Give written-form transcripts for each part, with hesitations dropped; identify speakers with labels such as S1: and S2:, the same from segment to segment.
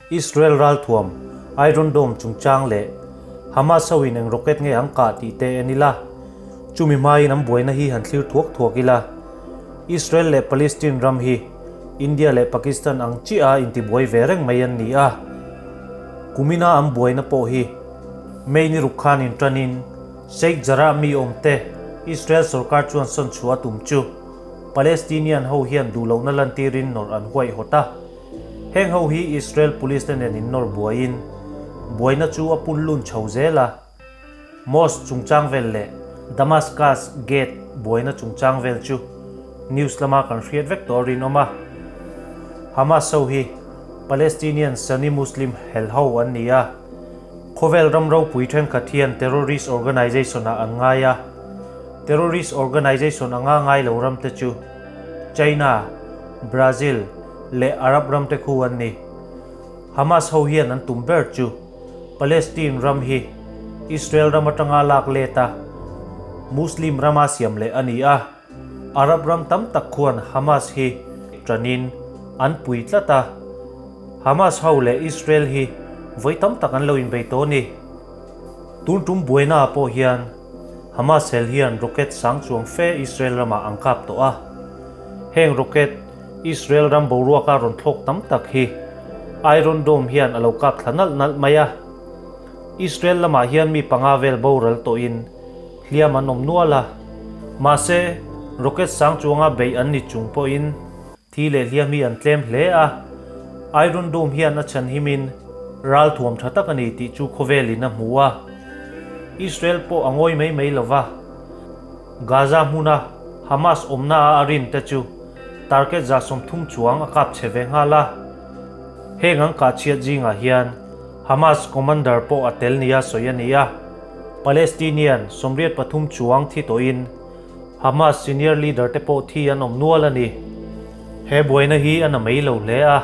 S1: Israel ralthuam Iron Dome chungchang leh Hamas ho in eng rocket nge an kah tih te en ila, chumi hmain an buaina hi han thlir thuak thuak ila. Israel leh Palestine ram hi India leh Pakistan ang chiah a intibuai ve reng mai an ni a. Kumina an buaina pawh hi May ni ruk khan inṭanin Sheikh Jarrah mi awmte Israel sorkar chuan sawn chhuah a tum chu Palestinian ho hian duhlohna lantirin nawrh an huaihawt a. Heng ho hi Israel police te nen innawr buaiin buaina chu a pun lun chho zel a. Mosque chungchang vel leh Damascus Gate buaina chungchang vel chu news lama kan hriat vek tawh a rinawm a. Hamas ho hi Palestinian Sunni Muslim hel ho an ni a. Khawvel ram ropui thenkhat hian terrorist organization ah an ngai a. Terrorist organization anga ngai lo ram te chu China, Brazil leh Arab ram te khu an ni. Hamas ho hian an tum ber chu Palestine ram hi Israel ram atanga lak let a, Muslim rama siam leh a ni a. Arab ram tam tak khuan Hamas hi tanin an pui tlat a. Hamas ho leh Israel hi vawi tam tak an lo inbei tawh a ni. Tun tum buaina ah pawh hian Hamas hel hian rocket sang chuang fe Israel ramah an kap tawh a. Heng rocket Israel ram boruaka rawn thlawk tam tak hi Iron Dome hian a lo kap thla nalh nalh mai a. Israel lamah hian mi panga vel boral tawhin hliam an awm nual a. Mahse, rocket sang chuanga beih an ni chung pawhin Thi leh hliam hi an tlem hle a, Iron Dome hian a chhan himin ral thuam tha tak a ni tih chu khawvelin a hmu a. Israel pawh a ngawi mai mai lo va, Gaza hmuna Hamas awmna a a rin te chu target 30 chuang a kap chhe ve nghal a. Heng an kah chhiat zingah hian Hamas commander pawh a tel nia sawi a ni a, Palestinian 83 chuang thi tawhin Hamas senior leader te pawh thi an awm nual a ni. He buaina hi a na mai lo hle a,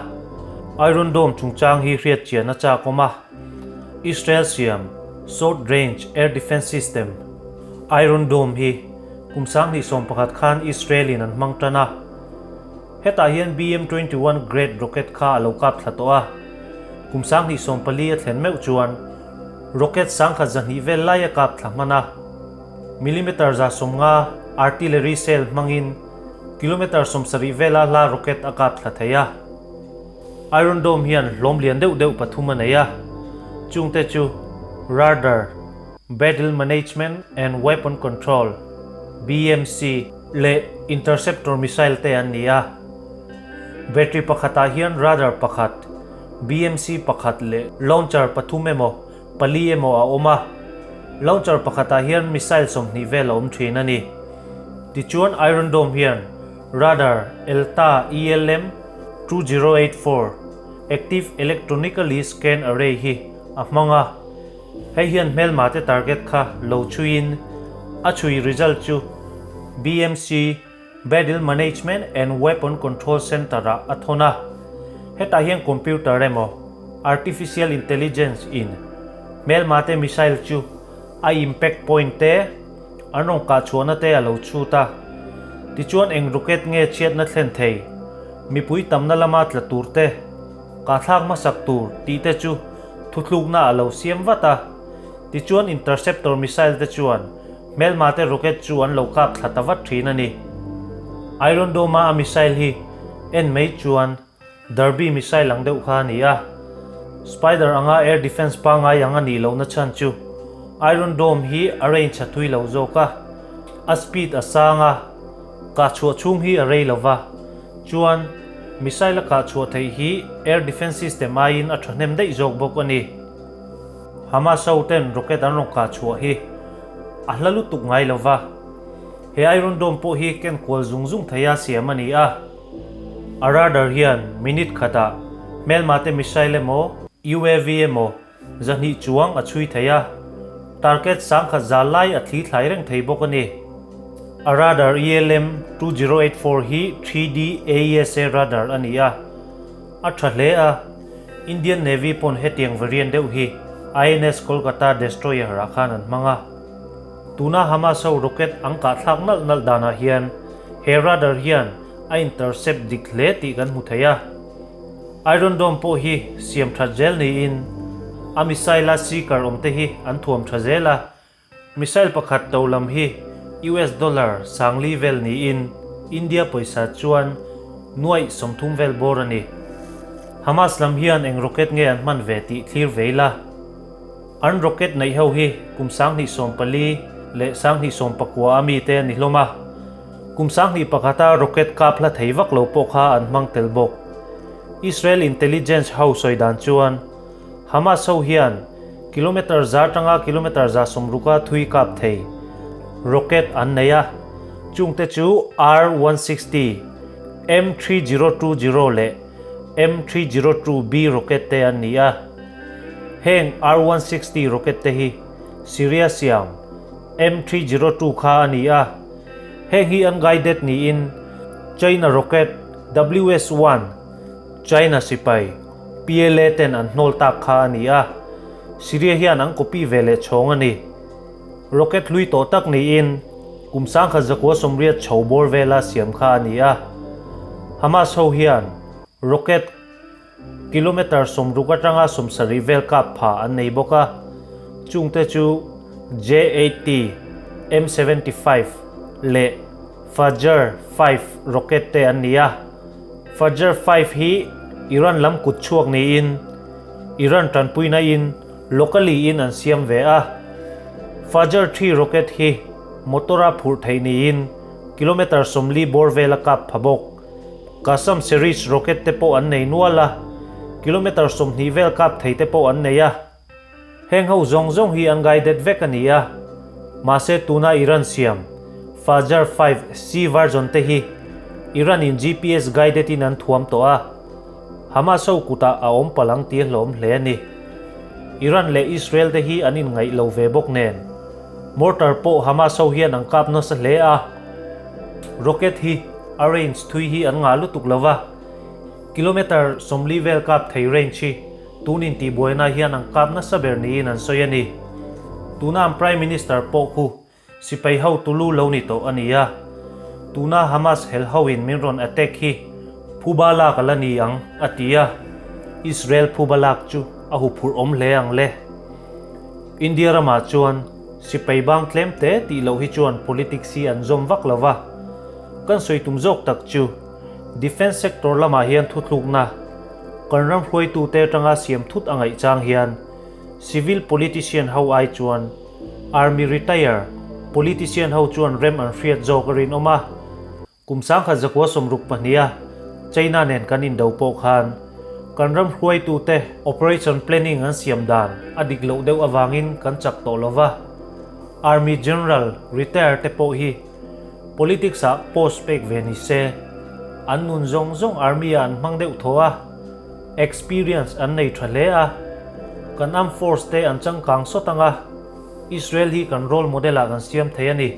S1: Iron Dome chungchang hi hriat chian a chak awm a. Israel siam Short Range Air Defence System, Iron Dome hi kum 2011 khan Israel in an hmang tan a. Hetah hian BM-21 grade rocket kha a lo kap thla tawh a. Kum 2014 a thlen meuh chuan rocket 1200 vel lai a kap thla hman a. Millimeter 150 artillery shell hmangin kilometer 70 vela hla rocket a kap thla thei a. Iron Dome hian hlawm lian deuh deuh pathum a nei a, chungte chu Radar, Battle Management and Weapon Control, BMC, leh Interceptor missile te an ni a. Battery pakhatah hian radar pakhat, BMC pakhat leh launcher pathum emaw pali emaw a awm a, launcher pakhatah hian missile 20 vel a awm thin a ni. Tichuan Iron Dome hian radar ELTA ELM 2084 Active Electronically Scanned Array hi a hmang a, hei hian hmelma te target kha lo chhuiin a chhui result chu BMC Battle Management and Weapon Control Centre-ah a thawn a. Hetah hian computer emaw Artificial Intelligence in hmelma te missile chu a impact point te, an rawn kah chhuahna te a lo chhut a. Tichuan eng rocket nge chhiatna thlen thei, mipui tamna lama tla tur te, kahthlak hmasak tur tih te chu thuthlukna a lo siam vat a. Tichuan interceptor missile te chuan Hmelma te rocket chu an lo kap thla ta vat thin a ni. Iron Dome a a missile hi en mai chuan Derby missile ang deuh kha a ni a. Spider anga air defense pangngai ang a nih lohna chhan chu Iron Dome hi a range a thui lo zawk a, a speed a sang a, kah chhuah chhung hi a rei lo va, chuan missile a kah chhuah theih hi air defense system aiin a thahnem daih zawk bawk a ni. Hamas ho ten rocket an rawn kah chhuah hi a hla lutuk ngai lo va, he Iron Dome pawh hi ken kual zung zung theia siam a ni a. A radar hian minute khatah hmelma te missile emaw UAV emaw 200 chuang a chhui thei a, target 1100 lai a thli thlai reng thei bawk a ni. A radar ELM 2084 hi 3D AESA radar a ni a. A tha hle a, Indian Navy pawn hetiang variant deuh hi INS Kolkata destroyer ah khan an hmang a. Tuna Hamas ho rocket an kah thlak nalh nalh danah hian he radar hian a intercept dik hle tih kan hmu thei a. Iron Dome pawh hi siam that zel niin a missile a seeker awm te hi an thuam tha zel a, missile pakhat to lam hi US dollar 4000 vel niin India pawisa chuan nuaih 30 vel bawr a ni. Hamas lam hian eng rocket nge an hman ve tih thlir ve ila. An rocket neih ho hi kum 2014 leh 2019 a mi te a ni hlawm a. Kum 2001 a rocket kap hla thei vak lo pawh kha an hmang tel bawk. Israel intelligence ho sawi dan chuan Hamas ho hian kilometre za atanga kilometre 160 a thui kap thei rocket an nei a, chungte chu R-160, M3020 leh M302B rocket te an ni a. Heng R-160 rocket te hi Syria siam M302 kha a ni a. Heng hi an guided niin China rocket WS-1, China sipai, PLA ten an hnawl tak kha a ni a. Syria hian an copy ve leh chhawng a ni. Rocket hlui tawh tak niin kum 1980 chho bawr vela siam kha a ni a. Hamas ho hian rocket kilometre 60 atanga 70 vel kap pha an nei bawk a, chungte chu J-80, M-75 leh Fajr 5 rocket te an ni a. Fajr 5 hi Iran lam kut chhuak niin Iran tanpuina in locally in an siam ve a. Fajr 3 rocket hi motor a phurh theih niin kilometre 40 bawr vel a kap pha bawk. Qassam series rocket te pawh an nei nual a, kilometre 20 vel kap thei te pawh an nei a. Heng ho zawng zawng hi an guided vek a ni a, mahse tuna Iran siam Fajr 5 C version te hi Iran in GPS guided in an thuam tawh a, Hamas ho kutah a awm palh ang tih a hlawm hle a ni. Iran leh Israel te hi an inngaih lo ve bawk nen mortar pawh Hamas ho hian an kap nasa hle a, rocket hi a range thui hi an ngah lutuk lo va, kilometre 40 vel kap thei range hi tun intihbuaina hian an kap nasa ber niin an sawi a ni. Tuna an Prime Minister pawh khu sipai ho tulu lo ni tawh a ni a, tuna Hamas hel hoin min rawn attack hi phuba lak a la ni ang a ti a, Israel phuba lak chu a huphurh awm hle ang le. India ramah chuan sipai bang tlem te tih loh hi chuan politics hi an zawm vak lo va, kan sawi tum zawk tak chu defence sector lamah hian thuthlukna kan ram hruaitute atanga siam thut a ngaih chang hian civil politician ho ai chuan army retire politician ho chuan rem an hriat zawk a rinawm a. Kum 1962 a China nen kan indo pawh khan kan ram hruaitute operation planning an siam dan a dik loh deuh avangin kan chak tawh lo va. Army general retire te pawh hi politics ah post pek ve ni se, an nun zawng zawng army ah an hmang deuh thaw a, experience an nei tha hle a, kan armed force te an changkang sawt ang a, Israel hi kan role model ah kan siam thei a ni.